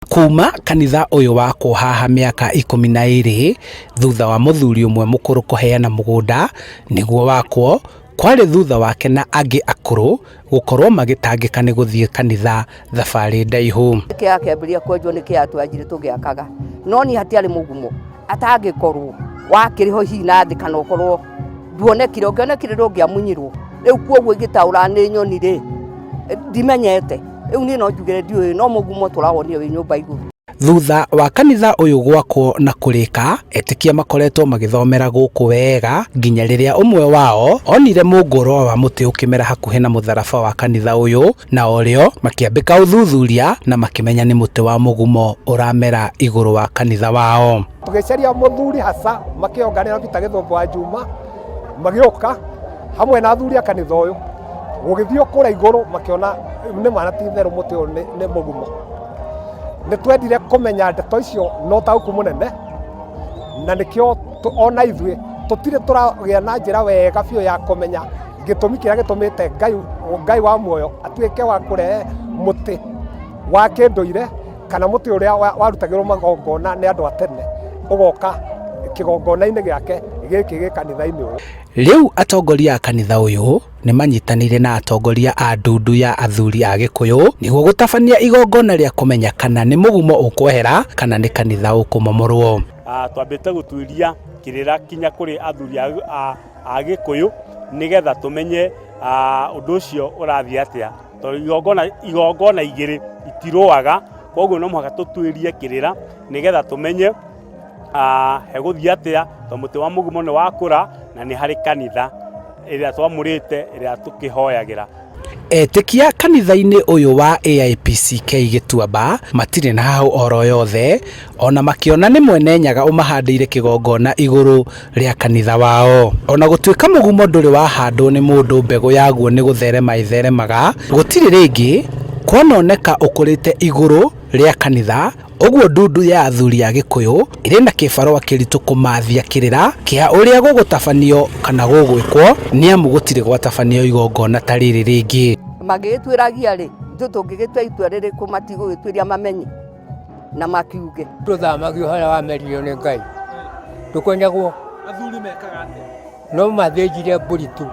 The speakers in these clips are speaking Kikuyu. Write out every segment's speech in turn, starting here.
Kuma kanitha ũyũ wakwo haha mĩaka 12 thutha wa mũthuri ũmwe mũkũrũ kũheana mũgũnda nĩguo wakwo, kwarĩ thutha wake na angĩ akũrũ gũkorwo magĩtangĩka nĩ gũthiĩ kanitha thabarĩ ndaihu. Kĩaya kĩambĩrĩria kwenjwo nĩ kĩaya twanjire tũgĩakaga, no niĩ hatiarĩ mũgumo atangĩkorwo wakĩrĩ ho hihi na thĩ kana ũkorwo nduonekire, ũngĩonekire ndũngĩamunyirwo. Rĩu kuoguo ingĩtaũra nĩ nyoni rĩ, ndimenyete. Rĩu niĩ no njugire ndiũĩ, no mũgumo tũrawonire wĩ nyũmba igũrũ. Thutha wa kanitha ũyũ gwakwo na kũrĩka, etĩkia makoretwo magĩthomera gũkũ wega nginya rĩrĩa ũmwe wao onire mũngũrwa wa mũtĩ ũkĩmera hakuhĩ na mũtharaba wa kanitha ũyũ, na o rĩo makĩambĩka ũthuthuria na makĩmenya nĩ mũtĩ wa mũgumo ũramera igũrũ wa kanitha wao. Tũgĩcaria mũthuri hasa makĩonganĩra Peter Gĩthũngũ wa Juma magĩũka hamwe na athuri a kanitha ũyũ gũgĩthiĩ kũrĩa igũrũ makĩona nĩ ma na ti itherũ mũtĩ ũyũ nĩ mũgumo. Nĩ twendire kũmenya ndeto icio na ũtaũku mũnene na nĩkĩo ona ithuĩ tũtirĩ tũragĩa na njĩra wega biũ ya kũmenya gĩtũmi kĩrĩa gĩtũmĩte Ngai wa muoyo atuĩke wa kũrehe mũtĩ wa kĩndũire kana mũtĩ ũrĩa warutagĩrwo magongona nĩ andũ a tene ũgoka kĩgongona-inĩ gĩake gĩkĩ gĩ kanitha-inĩ ũyũ. Rĩu atongoria a kanitha ũyũ nĩ manyitanĩire na atongoria a ndundu ya athuri a Gĩkũyũ nĩguo gũtabania igongona rĩa kũmenya kana nĩ mũgumo ũkwehera kana nĩ kanitha ũkũmomorwo. Twambĩte gũtuĩria kĩrĩra kinya kũrĩ athuri a Gĩkũyũ nĩgetha tũmenye ũndũ ũcio ũrathiĩ atĩa, tondũ igongona igĩrĩ itirũaga, koguo no mũhaka tũtuĩrie kĩrĩra nĩgetha tũmenye hegũthiĩ atĩa, tondũ mũtĩ wa mũgumo nĩ wakũra na nĩ harĩ kanitha ĩrĩa twamũrĩte ĩrĩa tũkĩhoyagĩra. Etĩkia kanitha-inĩ ũyũ wa AIPCK Gĩtuamba matirĩ na hahũ oro yothe ona makĩona nĩ Mwene Nyaga ũmahandĩire kĩgongona igũrũ rĩa kanitha wao. Ona gũtuĩka mũgumo ndũrĩ wahandwo nĩ mũndũ mbegũ yaguo nĩ gũtherema ĩtheremaga, gũtirĩ rĩngĩ kwanoneka ũkũrĩte igũrũ rĩa kanitha. Ũguo ndundu ya athuri a Gĩkũyũ ĩrĩ na kĩbarũa kĩritũ kũmathia kĩrĩra kĩa ũrĩa gũgũtabanio kana gũgwĩkwo nĩamu gũtirĩ gwatabanio igongona ta rĩrĩ rĩngĩ. Magĩgĩtuĩragia rĩ, ithuĩ tũngĩgĩtua itua rĩrĩkũ matigũgĩtuĩria mamenye na makiuge. Tũthamagio harĩa wamerirwo nĩ Ngai, ndũkonyagwo. Athuri mekaga atĩa? No mathĩnjire mbũri tu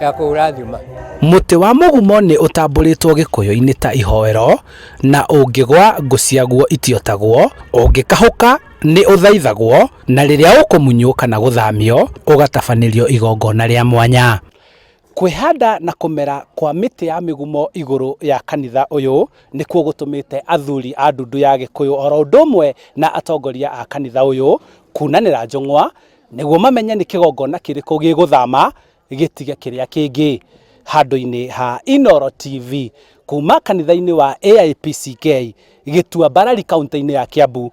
ya kũrathima. Mũtĩ wa mũgumo nĩ ũtambũrĩtwo Gĩkũyũ-inĩ ta ihoero na ũngĩgwa ngũ ciaguo itiotagwo, ũngĩkahũka nĩ ũthaithagwo na rĩrĩa ũkũmunywo kana gũthamio ũgatabanĩrio igongona rĩa mwanya. Kwĩhanda na kũmera kwa mĩtĩ ya mĩgumo igũrũ ya kanitha ũyũ nĩkuo gũtũmĩte athuri a ndundu ya Gĩkũyũ oro ũndũ ũmwe na atongoria a kanitha ũyũ kunanĩra njũng'wa nĩguo mamenye nĩ kĩgongona kĩrĩkũ gĩgũthama gĩtige kĩrĩa kĩngĩ. Handũ-inĩ ha Inooro TV kuma kanitha-inĩ wa AIPCK Gĩtuambarari kaũntĩ-inĩ ya Kiambu,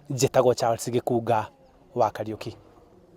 njĩtagwo Charles Gĩkunga wa Kariũki.